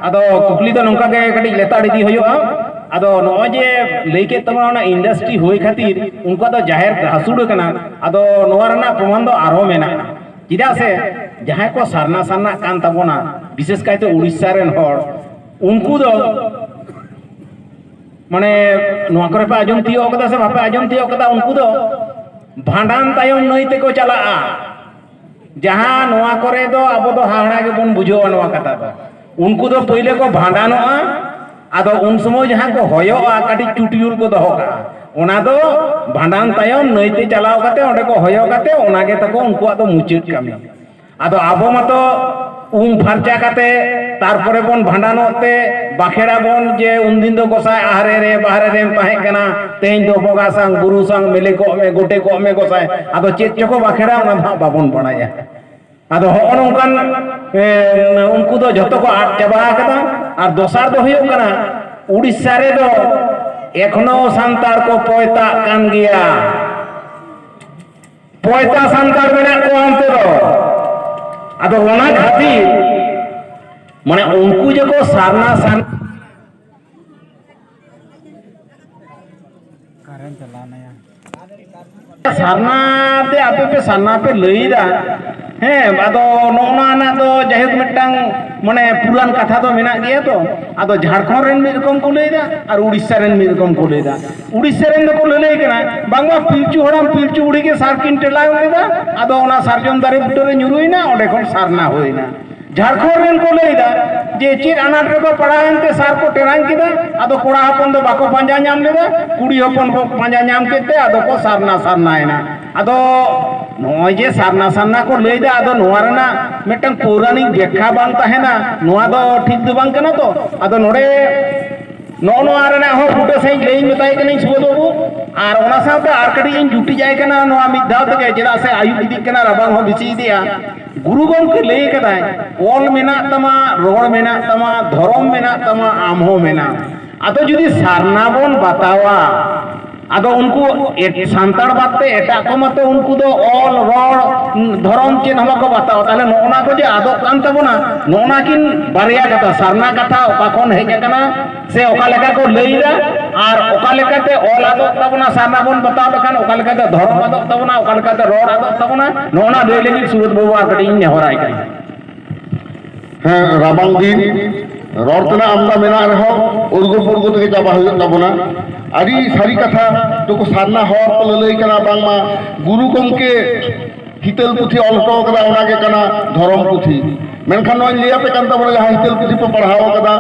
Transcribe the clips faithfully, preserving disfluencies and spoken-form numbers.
ᱟᱫᱚ ᱠᱩᱠᱞᱤ ᱫᱚ ᱱᱚᱝᱠᱟ ᱜᱮ ᱠᱟᱹᱴᱤᱡ ᱞᱮᱛᱟᱲ ᱤᱫᱤ ᱦᱩᱭᱩᱜᱼᱟ᱾ ᱟᱫᱚ ᱱᱚᱜᱼᱚᱭ ᱡᱮ ᱞᱟᱹᱭ ᱠᱮᱫ ᱛᱟᱵᱚᱱᱟ, ᱚᱱᱟ ᱤᱱᱰᱟᱥᱴᱨᱤ ᱦᱩᱭ ᱠᱷᱟᱹᱛᱤᱨ ᱩᱱᱠᱩᱣᱟᱜ ᱫᱚ ᱡᱟᱦᱮᱨ ᱦᱟᱹᱥᱩᱲ ᱟᱠᱟᱱᱟ᱾ ᱟᱫᱚ ᱱᱚᱣᱟ ᱨᱮᱱᱟᱜ ᱯᱨᱚᱢᱟᱱ ᱫᱚ ᱟᱨᱦᱚᱸ ᱢᱮᱱᱟᱜᱼᱟ᱾ ᱪᱮᱫᱟᱜ ᱥᱮ ᱡᱟᱦᱟᱸᱭ ᱠᱚ ᱥᱟᱨᱱᱟ ᱥᱟᱨᱱᱟᱜ ᱠᱟᱱ ᱛᱟᱵᱚᱱᱟ, ᱵᱤᱥᱮᱥ ᱠᱟᱭᱛᱮ ᱩᱲᱤᱥᱥᱟ ᱨᱮᱱ ᱦᱚᱲ, ᱩᱱᱠᱩ ᱫᱚ, ᱢᱟᱱᱮ, ᱱᱚᱣᱟ ᱠᱚᱨᱮ ᱯᱮ ᱟᱸᱡᱚᱢ ᱛᱤᱭᱳᱜ ᱠᱟᱫᱟ ᱥᱮ ᱵᱟᱯᱮ ᱟᱸᱡᱚᱢ ᱛᱤᱭᱳᱜ ᱠᱟᱫᱟ, ᱩᱱᱠᱩ ᱫᱚ ᱵᱷᱟᱸᱰᱟᱱ ᱛᱟᱭᱚᱢ ᱱᱟᱹᱭ ᱛᱮᱠᱚ ᱪᱟᱞᱟᱜᱼᱟ᱾ ᱡᱟᱦᱟᱸ ᱱᱚᱣᱟ ᱠᱚᱨᱮ ᱫᱚ ᱟᱵᱚ ᱫᱚ ᱦᱟᱦᱟᱲᱟ ᱜᱮᱵᱚᱱ ᱵᱩᱡᱷᱟᱹᱣᱟ ᱱᱚᱣᱟ ᱠᱟᱛᱷᱟ ᱫᱚ᱾ ᱩᱱᱠᱩ ᱫᱚ ᱯᱳᱭᱞᱳ ᱠᱚ ᱵᱷᱟᱸᱰᱟᱱᱚᱜᱼᱟ, ᱟᱫᱚ ᱩᱱ ᱥᱚᱢᱚᱭ ᱡᱟᱦᱟᱸ ᱠᱚ ᱦᱚᱭᱚᱜᱼᱟ, ᱠᱟᱹᱴᱤᱡ ᱪᱩᱴᱭᱩᱞ ᱠᱚ ᱫᱚᱦᱚ ᱠᱟᱜᱼᱟ, ᱚᱱᱟ ᱫᱚ ᱵᱷᱟᱸᱰᱟᱱ ᱛᱟᱭᱚᱢ ᱱᱟᱹᱭᱛᱮ ᱪᱟᱞᱟᱣ ᱠᱟᱛᱮ ᱚᱸᱰᱮ ᱠᱚ ᱦᱚᱭᱚ ᱠᱟᱛᱮ ᱚᱱᱟ ᱜᱮ ᱛᱟᱠᱚ ᱩᱱᱠᱩᱣᱟᱜ ᱫᱚ ᱢᱩᱪᱟᱹᱫ ᱠᱟᱹᱢᱤ᱾ ᱟᱫᱚ ᱟᱵᱚ ᱢᱟᱛᱚ ᱩᱢ ᱯᱷᱟᱨᱪᱟ ᱠᱟᱛᱮ ᱛᱟᱨᱯᱚᱨᱮ ᱵᱚᱱ ᱵᱷᱟᱸᱰᱟᱱᱚᱜ ᱛᱮ ᱵᱟᱠᱷᱮᱲ ᱟᱵᱚᱱ ᱡᱮ ᱩᱱᱫᱤᱱ ᱫᱚ ᱜᱚᱸᱥᱟᱭ ᱟᱦᱨᱮ ᱨᱮ ᱵᱟᱦᱨᱮ ᱨᱮᱢ ᱛᱟᱦᱮᱸ ᱠᱟᱱᱟ, ᱛᱮᱦᱮᱧ ᱫᱚ ᱵᱚᱸᱜᱟ ᱥᱟᱝ ᱵᱩᱨᱩ ᱥᱟᱝ ᱢᱮᱞᱮ ᱠᱚᱜ ᱢᱮ, ᱜᱚᱴᱮ ᱠᱚᱜ ᱢᱮ ᱜᱚᱸᱥᱟᱭ᱾ ᱟᱫᱚ ᱪᱮᱫ ᱪᱚᱠᱚ ᱵᱟᱠᱷᱮᱲᱟ ᱚᱱᱟ ᱫᱚ ᱦᱟᱸᱜ ᱵᱟᱵᱚᱱ ᱵᱟᱲᱟᱭᱟ᱾ ᱟᱫᱚ ᱦᱚᱸᱜᱼᱚ ᱱᱚᱝᱠᱟᱱ, ᱮ, ᱩᱱᱠᱩ ᱫᱚ ᱡᱷᱚᱛᱚ ᱠᱚ ᱟᱫ ᱪᱟᱵᱟ ᱟᱠᱟᱫᱟ᱾ ᱟᱨ ᱫᱚᱥᱟᱨ ᱫᱚ ᱦᱩᱭᱩᱜ ᱠᱟᱱᱟ, ᱩᱲᱤᱥᱥᱟ ᱨᱮᱫᱚ ᱮᱠᱷᱚᱱᱳ ᱥᱟᱱᱛᱟᱲ ᱠᱚ ᱯᱚᱭᱛᱟᱜ ᱠᱟᱱ ᱜᱮᱭᱟ᱾ ᱯᱚᱭᱛᱟ ᱥᱟᱱᱛᱟᱲ ᱢᱮᱱᱟᱜ ᱠᱚᱣᱟ ᱚᱱᱛᱮ ᱫᱚ᱾ ᱟᱫᱚ ᱚᱱᱟ ᱠᱷᱟᱹᱛᱤᱨ, ᱢᱟᱱᱮ, ᱩᱱᱠᱩ ᱡᱮᱠᱚ ᱥᱟᱨᱱᱟ ᱥᱟᱨᱱᱟ ᱠᱟᱨᱮᱱᱴ ᱪᱟᱞᱟᱣ ᱱᱟᱭᱟ᱾ ᱥᱟᱨᱱᱟ ᱛᱮ ᱟᱯᱮ ᱯᱮ ᱥᱟᱨᱱᱟ ᱯᱮ ᱞᱟᱹᱭᱫᱟ, ᱦᱮᱸ, ᱟᱫᱚ ᱱᱚᱜᱼᱚ ᱱᱚᱣᱟ ᱨᱮᱱᱟᱜ ᱫᱚ ᱡᱟᱭᱦᱳᱠ ᱢᱤᱫᱴᱟᱝ, ᱢᱟᱱᱮ, ᱯᱩᱨᱟᱱ ᱠᱟᱛᱷᱟ ᱫᱚ ᱢᱮᱱᱟᱜ ᱜᱮᱭᱟ ᱛᱚ᱾ ᱟᱫᱚ ᱡᱷᱟᱲᱠᱷᱚᱸᱰ ᱨᱮᱱ ᱢᱤᱫ ᱨᱚᱠᱚᱢ ᱠᱚ ᱞᱟᱹᱭᱫᱟ ᱟᱨ ᱩᱲᱤᱥᱥᱟ ᱨᱮᱱ ᱢᱤᱫ ᱨᱚᱠᱚᱢ ᱠᱚ ᱞᱟᱹᱭᱫᱟ᱾ ᱩᱲᱤᱥᱥᱟ ᱨᱮᱱ ᱫᱚᱠᱚ ᱞᱟᱹᱞᱟᱹᱭ ᱠᱟᱱᱟ, ᱵᱟᱝᱢᱟ ᱯᱤᱞᱪᱩ ᱦᱟᱲᱟᱢ ᱯᱤᱞᱪᱩ ᱵᱩᱲᱦᱤ ᱜᱮ ᱥᱟᱨ ᱠᱤᱱ ᱴᱮᱞᱟᱣ ᱞᱮᱫᱟ, ᱟᱫᱚ ᱚᱱᱟ ᱥᱟᱨᱡᱚᱢ ᱫᱟᱨᱮ ᱵᱩᱴᱟᱹ ᱨᱮ ᱧᱩᱨᱩᱭᱮᱱᱟ, ᱚᱸᱰᱮ ᱠᱷᱚᱱ ᱥᱟᱨᱱᱟ ᱦᱩᱭᱮᱱᱟ᱾ ᱡᱷᱟᱲᱠᱷᱚᱸᱰ ᱨᱮᱱ ᱠᱚ ᱞᱟᱹᱭᱫᱟ ᱡᱮ ᱪᱮᱫ ᱟᱱᱟᱴ ᱨᱮᱠᱚ ᱯᱟᱲᱟᱣᱮᱱ ᱛᱮ ᱥᱟᱨ ᱠᱚ ᱴᱮᱲᱟᱝ ᱠᱮᱫᱟ, ᱟᱫᱚ ᱠᱚᱲᱟ ᱦᱚᱯᱚᱱ ᱫᱚ ᱵᱟᱠᱚ ᱯᱟᱸᱡᱟ ᱧᱟᱢ ᱞᱮᱫᱟ, ᱠᱩᱲᱤ ᱦᱚᱯᱚᱱ ᱠᱚ ᱯᱟᱸᱡᱟ ᱧᱟᱢ ᱠᱮᱫ ᱛᱮ ᱟᱫᱚ ᱠᱚ ᱥᱟᱨᱱᱟ ᱥᱟᱨᱱᱟᱭᱮᱱᱟ᱾ ᱟᱫᱚ ᱱᱚᱜᱼᱚᱭ ᱡᱮ ᱥᱟᱨᱱᱟ ᱥᱟᱨᱱᱟ ᱠᱚ ᱞᱟᱹᱭᱫᱟ, ᱟᱫᱚ ᱱᱚᱣᱟ ᱨᱮᱱᱟᱜ ᱢᱤᱫᱴᱟᱝ ᱯᱳᱣᱨᱟᱱᱤᱠ ᱵᱮᱠᱠᱷᱟ ᱵᱟᱝ ᱛᱟᱦᱮᱱᱟ, ᱱᱚᱣᱟ ᱫᱚ ᱴᱷᱤᱠ ᱫᱚ ᱵᱟᱝ ᱠᱟᱱᱟ ᱛᱚ᱾ ᱟᱫᱚ ᱱᱚᱰᱮ ᱱᱚᱜᱼᱚ ᱱᱚᱣᱟ ᱨᱮᱱᱟᱜ ᱦᱚᱸ ᱵᱩᱴᱟᱹ ᱥᱟᱺᱦᱤᱡ ᱞᱟᱹᱭᱤᱧ ᱢᱮᱛᱟᱭ ᱠᱟᱹᱱᱟᱹᱧ ᱥᱩᱵᱳᱫ ᱵᱟᱹᱵᱩ᱾ ᱟᱨ ᱚᱱᱟ ᱥᱟᱶᱛᱮ ᱟᱨ ᱠᱟᱹᱴᱤᱡ ᱤᱧ ᱡᱩᱴᱤᱡᱟᱭ ᱠᱟᱱᱟ ᱱᱚᱣᱟ ᱢᱤᱫ ᱫᱷᱟᱣ ᱛᱮᱜᱮ, ᱪᱮᱫᱟᱜ ᱥᱮ ᱟᱹᱭᱩᱵ ᱤᱫᱤᱜ ᱠᱟᱱᱟ, ᱨᱟᱵᱟᱝ ᱦᱚᱸ ᱵᱮᱥᱤ ᱤᱫᱤᱜᱼᱟ᱾ ᱜᱩᱨᱩ ᱜᱚᱢᱠᱮ ᱞᱟᱹᱭ ᱠᱟᱫᱟᱭ, "ᱚᱞ ᱢᱮᱱᱟᱜ ᱛᱟᱢᱟ, ᱨᱚᱲ ᱢᱮᱱᱟᱜ ᱛᱟᱢᱟ, ᱫᱷᱚᱨᱚᱢ ᱢᱮᱱᱟᱜ ᱛᱟᱢᱟ, ᱟᱢ ᱦᱚᱸ ᱢᱮᱱᱟᱢ᱾" ᱟᱫᱚ ᱡᱩᱫᱤ ᱥᱟᱨᱱᱟ ᱵᱚᱱ ᱵᱟᱛᱟᱣᱟ, ᱟᱫᱚ ᱩᱱᱠᱩ ᱮᱴ- ᱥᱟᱱᱛᱟᱲ ᱵᱟᱫ ᱛᱮ ᱮᱴᱟᱜ ᱠᱚ ᱢᱟᱛᱚ ᱩᱱᱠᱩ ᱫᱚ ᱚᱞ, ᱨᱚᱲ, ᱫᱷᱚᱨᱚᱢ ᱪᱮᱫ ᱦᱚᱸ ᱵᱟᱠᱚ ᱵᱟᱛᱟᱣᱟ᱾ ᱛᱟᱦᱞᱮ ᱱᱚᱜᱼᱚ ᱱᱟ ᱠᱚ ᱡᱮ ᱟᱫᱚᱜ ᱠᱟᱱ ᱛᱟᱵᱚᱱᱟ, ᱱᱚᱜᱼᱚ ᱱᱟ ᱠᱤᱱ ᱵᱟᱨᱭᱟ ᱠᱟᱛᱷᱟ, ᱥᱟᱨᱱᱟ ᱠᱟᱛᱷᱟ ᱚᱠᱟ ᱠᱷᱚᱱ ᱦᱮᱡ ᱟᱠᱟᱱᱟ ᱥᱮ ᱚᱠᱟ ᱞᱮᱠᱟ ᱠᱚ ᱞᱟᱹᱭ ᱮᱫᱟ, ᱟᱨ ᱚᱠᱟ ᱞᱮᱠᱟᱛᱮ ᱚᱞ ᱟᱫᱚᱜ ᱛᱟᱵᱚᱱᱟ, ᱥᱟᱨᱱᱟ ᱵᱚᱱ ᱵᱟᱛᱟᱣ ᱞᱮᱠᱷᱟᱱ ᱚᱠᱟ ᱞᱮᱠᱟᱛᱮ ᱫᱷᱚᱨᱚᱢ ᱟᱫᱚᱜ ᱛᱟᱵᱚᱱᱟ, ᱚᱠᱟ ᱞᱮᱠᱟᱛᱮ ᱨᱚᱲ ᱟᱫᱚᱜ ᱛᱟᱵᱚᱱᱟ, ᱱᱚᱜᱼᱚ ᱱᱟ ᱞᱟᱹᱭ ᱞᱟᱹᱜᱤᱫ ᱥᱩᱵᱳᱫᱷ ᱵᱟᱵᱩ ᱟᱨ ᱠᱟᱹᱴᱤᱡ ᱤᱧ ᱱᱮᱦᱚᱨᱟᱭ ᱠᱟᱱᱟ᱾ ᱦᱮᱸ, ᱨᱟᱵᱟᱝ ᱫᱤᱱ ᱨᱚᱲ ᱛᱮᱱᱟᱜ ᱟᱢᱫᱟ ᱢᱮᱱᱟᱜ ᱨᱮᱦᱚᱸ ᱩᱨᱜᱩ ᱯᱩᱨᱜᱩ ᱛᱮᱜᱮ ᱪᱟᱵᱟ ᱦᱩᱭᱩᱜ ᱛᱟᱵᱚᱱᱟ᱾ ᱟᱹᱰᱤ ᱥᱟᱹᱨᱤ ᱠᱟᱛᱷᱟ, ᱱᱩᱠᱩ ᱥᱟᱨᱱᱟ ᱦᱚᱲ ᱠᱚ ᱞᱟᱹᱞᱟᱹᱭ ᱠᱟᱱᱟ ᱵᱟᱝᱢᱟ ᱜᱩᱨᱩ ᱜᱚᱢᱠᱮ ᱦᱤᱛᱟᱹᱞ ᱯᱩᱛᱷᱤ ᱚᱞ ᱦᱚᱴᱚ ᱠᱟᱫᱟ, ᱚᱱᱟ ᱜᱮ ᱠᱟᱱᱟ ᱫᱷᱚᱨᱚᱢ ᱯᱩᱛᱷᱤ᱾ ᱢᱮᱱᱠᱷᱟᱱ ᱱᱚᱣᱟᱧ ᱞᱟᱹᱭ ᱟᱯᱮ ᱠᱟᱱ ᱛᱟᱵᱚᱱᱟ, ᱡᱟᱦᱟᱸ ᱦᱤᱛᱟᱹᱞ ᱯᱩᱛᱷᱤ ᱯᱮ ᱯᱟᱲᱦᱟᱣ ᱠᱟᱫᱟ,